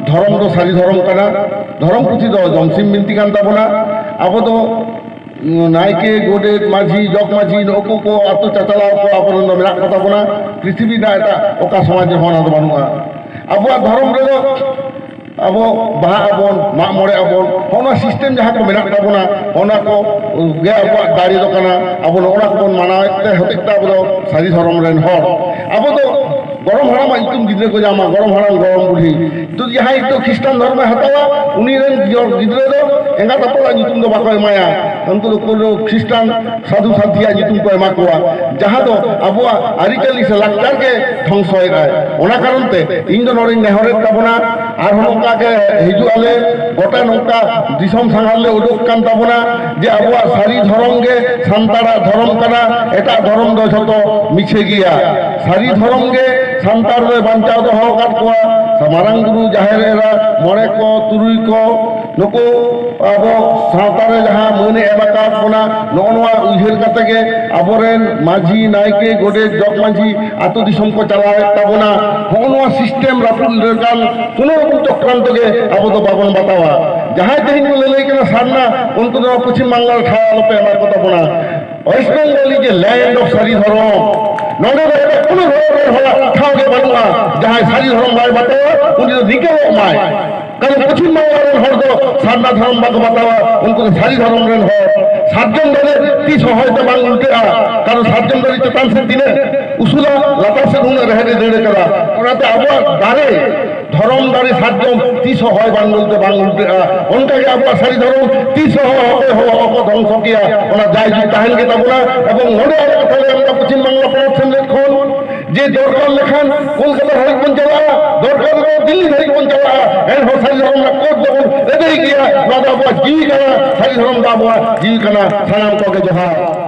ᱫᱷᱚᱨᱚᱢ ᱫᱚ ᱥᱟᱹᱨᱤ ᱫᱷᱚᱨᱚᱢ ᱠᱟᱱᱟ᱾ ᱫᱷᱚᱨᱚᱢ ᱯᱩᱛᱷᱤ ᱫᱚ ᱡᱚᱢᱥᱤᱢ ᱵᱤᱱᱛᱤ ᱠᱟᱱ ᱛᱟᱵᱚᱱᱟ᱾ ᱟᱵᱚ ᱫᱚ ᱱᱟᱭᱠᱮ, ᱜᱚᱰᱮᱛ, ᱢᱟᱹᱡᱷᱤ, ᱡᱚᱜᱽ ᱢᱟᱹᱡᱷᱤ, ᱱᱩᱠᱩ ᱠᱚ ᱟᱛᱳ ᱪᱟᱪᱟᱞᱟᱣ ᱠᱚ ᱟᱵᱚᱨᱮᱱ ᱫᱚ ᱢᱮᱱᱟᱜ ᱠᱚ ᱛᱟᱵᱚᱱᱟ᱾ ᱯᱨᱤᱛᱷᱤᱵᱤ ᱨᱮᱱᱟᱜ ᱮᱴᱟᱜ ᱚᱠᱟ ᱥᱚᱢᱟᱡᱽ ᱨᱮᱦᱚᱸ ᱚᱱᱟ ᱫᱚ ᱵᱟᱹᱱᱩᱜᱼᱟ᱾ ᱟᱵᱚᱣᱟᱜ ᱫᱷᱚᱨᱚᱢ ᱨᱮᱫᱚ ᱟᱵᱚ ᱵᱟᱦᱟᱜ ᱟᱵᱚᱱ, ᱢᱟᱜ ᱢᱚᱬᱮ ᱟᱵᱚᱱ, ᱚᱱᱟ ᱥᱤᱥᱴᱮᱢ ᱡᱟᱦᱟᱸ ᱠᱚ ᱢᱮᱱᱟᱜ ᱛᱟᱵᱚᱱᱟ, ᱚᱱᱟ ᱠᱚ ᱜᱮ ᱟᱵᱚᱣᱟᱜ ᱫᱟᱲᱮ ᱫᱚ ᱠᱟᱱᱟ᱾ ᱟᱵᱚ ᱱᱚᱜᱼᱚ ᱱᱟ ᱠᱚᱵᱚᱱ ᱢᱟᱱᱟᱣᱮᱫ ᱛᱮ ᱦᱚᱛᱮᱡ ᱛᱮ ᱟᱵᱚ ᱫᱚ ᱥᱟᱹᱨᱤ ᱫᱷᱚᱨᱚᱢ ᱨᱮᱱ ᱦᱚᱲ᱾ ᱟᱵᱚ ᱫᱚ ᱜᱚᱲᱚᱢ ᱦᱟᱲᱟᱢᱟᱜ ᱧᱩᱛᱩᱢ ᱜᱤᱫᱽᱨᱟᱹ ᱠᱚ ᱧᱟᱢᱟ, ᱜᱚᱲᱚᱢ ᱦᱟᱲᱟᱢ, ᱜᱚᱲᱚᱢ ᱵᱩᱰᱷᱤ᱾ ᱡᱩᱫᱤ ᱡᱟᱦᱟᱸᱭ ᱱᱤᱛᱚᱜ ᱠᱷᱨᱤᱥᱴᱟᱱ ᱫᱷᱚᱨᱢᱚᱭ ᱦᱟᱛᱟᱣᱟ, ᱩᱱᱤ ᱨᱮᱱ ᱜᱤᱫᱽᱨᱟᱹ ᱫᱚ ᱮᱸᱜᱟᱛ ᱟᱯᱟᱛᱟᱜ ᱧᱩᱛᱩᱢ ᱫᱚ ᱵᱟᱠᱚ ᱮᱢᱟᱭᱟ᱾ ᱩᱱᱠᱩ ᱫᱚ ᱠᱳᱱᱳ ᱠᱷᱨᱤᱥᱴᱟᱱ ᱥᱟᱹᱫᱷᱩ ᱥᱟᱱᱛᱷᱤᱭᱟᱜ ᱧᱩᱛᱩᱢ ᱠᱚ ᱮᱢᱟ ᱠᱚᱣᱟ, ᱡᱟᱦᱟᱸ ᱫᱚ ᱟᱵᱚᱣᱟᱜ ᱟᱹᱨᱤᱪᱟᱹᱞᱤ ᱥᱮ ᱞᱟᱠᱪᱟᱨ ᱜᱮ ᱫᱷᱚᱝᱥᱚᱭᱮᱫᱟᱭ᱾ ᱚᱱᱟ ᱠᱟᱨᱚᱱ ᱛᱮ ᱤᱧ ᱫᱚ ᱱᱚᱰᱮᱧ ᱱᱮᱦᱚᱨᱮᱫ ᱛᱟᱵᱚᱱᱟ, ᱟᱨᱦᱚᱸ ᱱᱚᱝᱠᱟ ᱜᱮ ᱦᱤᱡᱩᱜ ᱟᱞᱮ, ᱜᱚᱴᱟ ᱱᱚᱝᱠᱟ ᱫᱤᱥᱚᱢ ᱥᱟᱸᱜᱷᱟᱨ ᱞᱮ ᱩᱰᱩᱠ ᱠᱟᱱ ᱛᱟᱵᱚᱱᱟ, ᱡᱮ ᱟᱵᱚᱣᱟᱜ ᱥᱟᱹᱨᱤ ᱫᱷᱚᱨᱚᱢ ᱜᱮ ᱥᱟᱱᱛᱟᱲᱟᱜ ᱫᱷᱚᱨᱚᱢ ᱠᱟᱱᱟ, ᱮᱴᱟᱜ ᱫᱷᱚᱨᱚᱢ ᱫᱚ ᱡᱷᱚᱛᱚ ᱢᱤᱪᱷᱟᱹ ᱜᱮᱭᱟ᱾ ᱥᱟᱹᱨᱤ ᱫᱷᱚᱨᱚᱢ ᱜᱮ ᱥᱟᱱᱛᱟᱲ ᱫᱚᱭ ᱵᱟᱧᱪᱟᱣ ᱫᱚᱦᱚ ᱟᱠᱟᱫ ᱠᱚᱣᱟ᱾ ᱢᱟᱨᱟᱝ ᱵᱩᱨᱩ, ᱡᱟᱦᱮᱨ ᱮᱨᱟ, ᱢᱚᱬᱮ ᱠᱚ, ᱛᱩᱨᱩᱭ ᱠᱚ, ᱱᱩᱠᱩ ᱟᱵᱚ ᱥᱟᱶᱛᱟ ᱨᱮ ᱡᱟᱦᱟᱸ ᱢᱟᱹᱱᱮ ᱮᱢ ᱟᱠᱟᱫ ᱵᱚᱱᱟ, ᱱᱚᱜᱼᱚ ᱱᱚᱣᱟ ᱩᱭᱦᱟᱹᱨ ᱠᱟᱛᱮ ᱜᱮ ᱟᱵᱚᱨᱮᱱ ᱢᱟᱹᱡᱷᱤ, ᱱᱟᱭᱠᱮ, ᱜᱚᱰᱮᱛ, ᱡᱚᱜᱽ ᱢᱟᱹᱡᱷᱤ ᱟᱹᱛᱩ ᱫᱤᱥᱚᱢ ᱠᱚ ᱪᱟᱞᱟᱣᱮᱫ ᱛᱟᱵᱚᱱᱟ᱾ ᱦᱚᱸᱜᱼᱚ ᱱᱚᱣᱟ ᱥᱤᱥᱴᱮᱢ ᱨᱟᱹᱯᱩᱫ ᱞᱮᱠᱟᱱ ᱠᱳᱱᱳ ᱨᱚᱠᱚᱢ ᱪᱚᱠᱨᱟᱱᱛᱚ ᱜᱮ ᱟᱵᱚ ᱫᱚ ᱵᱟᱵᱚᱱ ᱵᱟᱛᱟᱣᱟ᱾ ᱡᱟᱦᱟᱸᱭ ᱛᱮᱦᱮᱧ ᱠᱚ ᱞᱟᱹᱞᱟᱹᱭ ᱠᱟᱱᱟ ᱥᱟᱨᱱᱟ, ᱩᱱᱠᱩ ᱫᱚ ᱯᱚᱪᱷᱤᱢ ᱵᱟᱝᱞᱟ ᱨᱮ ᱴᱷᱟᱶ ᱟᱞᱚᱯᱮ ᱮᱢᱟ ᱠᱚ ᱛᱟᱵᱚᱱᱟ᱾ West Bengal is a land of ᱥᱟᱹᱨᱤ ᱫᱷᱚᱨᱚᱢ᱾ ᱱᱚᱰᱮ ᱫᱚ ᱮᱴᱟᱜ ᱠᱳᱱᱳ ᱫᱷᱚᱨᱚᱢ ᱨᱮᱱ ᱦᱚᱲᱟᱜ ᱴᱷᱟᱶ ᱜᱮ ᱵᱟᱹᱱᱩᱜᱼᱟ᱾ ᱡᱟᱦᱟᱸᱭ ᱥᱟᱹᱨᱤ ᱫᱷᱚᱨᱚᱢ ᱵᱟᱭ ᱵᱟᱛᱟᱣᱟ, ᱩᱱᱤ ᱫᱚ ᱱᱤᱠᱟᱹᱣᱚᱜ ᱢᱟᱭ᱾ ᱠᱟᱨᱚᱱ ᱯᱚᱪᱷᱤᱢ ᱵᱟᱝᱞᱟ ᱨᱮᱱ ᱦᱚᱲ ᱫᱚ ᱥᱟᱨᱱᱟ ᱫᱷᱚᱨᱚᱢ ᱵᱟᱠᱚ ᱵᱟᱛᱟᱣᱟ, ᱩᱱᱠᱩ ᱫᱚ ᱥᱟᱹᱨᱤ ᱫᱷᱚᱨᱚᱢ ᱨᱮᱱ ᱦᱚᱲ᱾ ᱥᱟᱨᱡᱚᱢ ᱫᱟᱨᱮ ᱛᱤᱥ ᱦᱚᱸ ᱦᱚᱭ ᱛᱮ ᱵᱟᱝ ᱩᱞᱴᱟᱹᱜᱼᱟ, ᱠᱟᱨᱚᱱ ᱥᱟᱨᱡᱚᱢ ᱫᱟᱨᱮ ᱪᱮᱛᱟᱱ ᱥᱮᱫ ᱛᱤᱱᱟᱹᱜ ᱩᱥᱩᱞᱟ, ᱞᱟᱛᱟᱨ ᱥᱮᱫ ᱩᱱᱟᱹᱜ ᱨᱮᱦᱮᱫ ᱮ ᱫᱟᱹᱲ ᱠᱟᱫᱟ᱾ ᱚᱱᱟᱛᱮ ᱟᱵᱚᱣᱟᱜ ᱫᱟᱨᱮ, ᱫᱷᱚᱨᱚᱢ ᱫᱟᱨᱮ ᱥᱟᱨᱡᱚᱢ ᱛᱤᱥ ᱦᱚᱸ ᱦᱚᱭ ᱵᱟᱝ ᱩᱞᱴᱟᱹ, ᱵᱟᱝ ᱩᱞᱴᱟᱹᱜᱼᱟ᱾ ᱚᱱᱠᱟᱜᱮ ᱟᱵᱚᱣᱟᱜ ᱥᱟᱹᱨᱤ ᱫᱷᱚᱨᱚᱢ ᱛᱤᱥ ᱦᱚᱸ ᱦᱚᱠᱚᱭ ᱦᱚᱸ ᱵᱟᱠᱚ ᱫᱷᱚᱝᱥᱚ ᱠᱮᱭᱟ, ᱚᱱᱟ ᱡᱟᱭᱡᱩᱜᱽ ᱛᱟᱦᱮᱱ ᱜᱮ ᱛᱟᱵᱚᱱᱟ᱾ ᱮᱵᱚᱝ ᱱᱚᱰᱮ ᱟᱞᱮ ᱠᱟᱛᱷᱟ ᱞᱮ ᱮᱢ ᱮᱫᱟ ᱯᱚᱪᱷᱤᱢ ᱵᱟᱝᱞᱟ ᱯᱚᱱᱚᱛ ᱥᱮᱢᱞᱮᱫ ᱠᱷᱚᱱ, ᱡᱮ ᱫᱚᱨᱠᱟᱨ ᱞᱮᱠᱷᱟᱱ ᱠᱳᱞᱠᱟᱛᱟ ᱫᱷᱟᱹᱨᱤᱡ ᱵᱚᱱ ᱪᱟᱞᱟᱜᱼᱟ, ᱫᱚᱨᱠᱟᱨ ᱨᱮᱫᱚ ᱫᱤᱞᱞᱤ ᱫᱷᱟᱹᱨᱤᱡ ᱵᱚᱱ ᱪᱟᱞᱟᱜᱼᱟ, ᱮᱱᱦᱚᱸ ᱥᱟᱹᱨᱤ ᱫᱷᱚᱨᱚᱢ ᱨᱮᱱᱟᱜ ᱠᱳᱰ ᱫᱚᱵᱚᱱ ᱟᱹᱫᱟᱹᱭ ᱜᱮᱭᱟ᱾ ᱱᱚᱣᱟ ᱫᱚ ᱟᱵᱚᱣᱟᱜ ᱡᱤᱣᱤ ᱠᱟᱱᱟ, ᱥᱟᱹᱨᱤ ᱫᱷᱚᱨᱚᱢ ᱫᱚ ᱟᱵᱚᱣᱟᱜ ᱡᱤᱣᱤ ᱠᱟᱱᱟ᱾ ᱥᱟᱱᱟᱢ ᱠᱚᱜᱮ ᱡᱚᱦᱟᱨ᱾